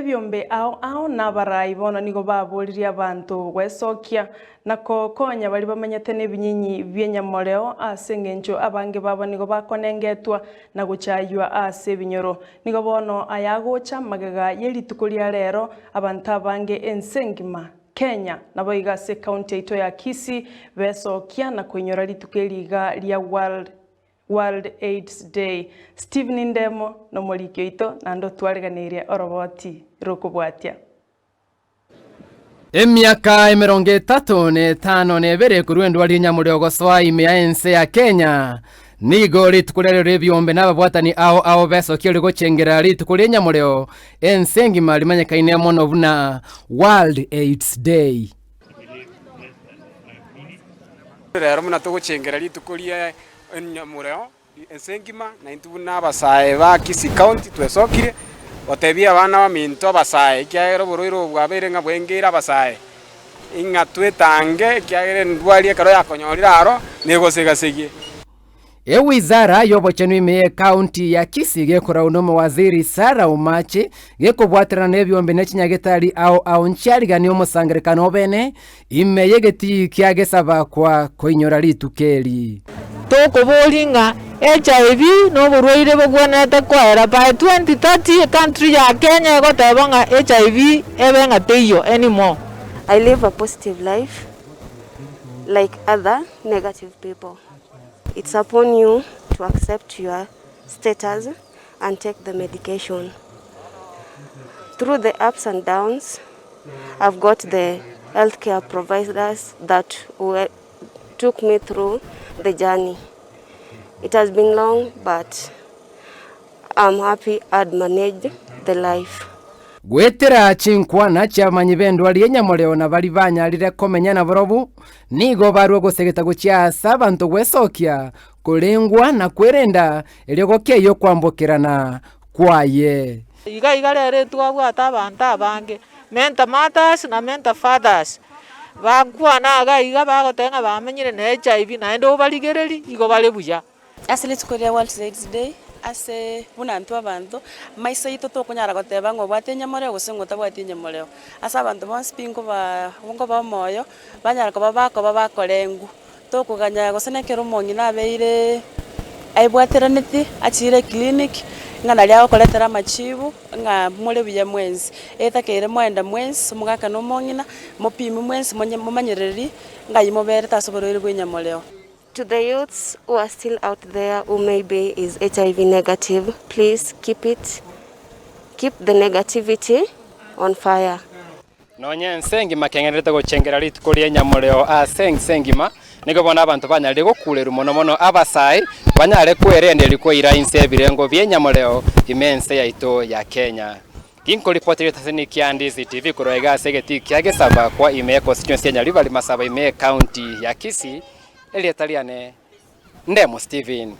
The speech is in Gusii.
Ebiombe ao ao na abarai bono nigo baboririe abanto gwesokia na kokonya baria bamenyete nebinyinyi bi'enyamoreo ase engencho abange babo nigo bakonengetwa na gochaywa ase ebinyoro. Nigo bono aya agocha magega ye rituko ria rero abanto abange ense engima, Kenya, naboigo ase ekaunti yaito ya Kisii besokia na koinyora rituko eri iga ria World World AIDS Day. Stephen Ndemo nomoriki oito naende otwareganeirie oroboti rokobwatia. Emiaka emerongo etato na etano na ebere korwa endwari y'enyamoreo ogosoa ime ya ense ya Kenya, nigo rituko riarero ri'ebiombe na ababwatani ao ao besokia rigochengera rituko ri'enyamoreo ense engima rimanyekaine mono buna World AIDS Day. Rero buna togochengera rituko rie enyamoreo ense engima, na intwe buna abasae ba Kisii County twesokire gotebia abana baminto abasae ekiagera oborwaire obo bwabeire ng'a bwaengeire abasae, ing'a twetange ekiagera endwari ekero yakonyorire aro negosegasegie. Ewizara y'obochenu ime y'Ekaunti ya Kisii gekorau n'omowaziri Sarah Omache gekobwaterana n'ebiombe ne chinyagetari ao ao nchiariganie omosangerekano obene ime y'egetii kia gesaba kwa koinyora rituko eri. Tokoboria ng'a HIV noborwaire bogwenerete koera by 2030 ecountry ya Kenya egoteba ng'a HIV ebe ng'a teiyo anymore. I live a positive life like other negative people. It's upon you to accept your status and take the medication. Through the ups and downs, I've got the healthcare providers that were, took me through the journey. It has been long, but I'm happy I'd managed the life. Goetera chinkwana chi'abamanyi b'endwari y'enyamoreo na baria banyarire komenya nabarobwo, nigo barua gosegeta gochia aase abanto gwesokia, korengwa na kwerenda, erio gokeyia okwambokerana kwaye. Iga iga rero etwabwate abanto abange, mentor mothers na mentor fathers, bakwana iga iga bagoteba ng'a bamenyire na HIV naende obarigererie igo bare buya. Ase rituko ria World AIDS Day, ase buna intwe abanto, maiso aito tokonyara goteba ng'a obwate enyamoreo gose ng'a otabwati enyamoreo. Ase abanto bonsi pi nkoba nkobaa omoyo, banyara koba bakoba bakorengwa, tokoganya gose na ekero omong'ina abeire aebwateraneti, achire eclinic, ng'a naria agokoretera amachibu, ng'a more buya mwensi. Etakeire mwaenda mwensi, omogaka na omong'ina, mopimwe mwensi monye momanyereri ng'ai moberete ase oborwaire bwa enyamoreo. To the youths who are still out there who maybe is HIV negative, please keep it, keep the negativity on fire. Nonya ense engima keng'enerete gochengera rituko ri'enyamoreo ase ense engima, nigo bono abanto banyarire gokurerwa mono mono abasae banyare kwerenderia koira inse ebirengo bi'enyamoreo ime ense yaito ya Kenya. Ginkoripoteria etaseni kia Ndizi TV korwa iga ase egetii kia Gesaba kwa ime ye constituency ya Nyaribari Masaba ime ye county ya Kisii, erieta riane Ndemo Stephen.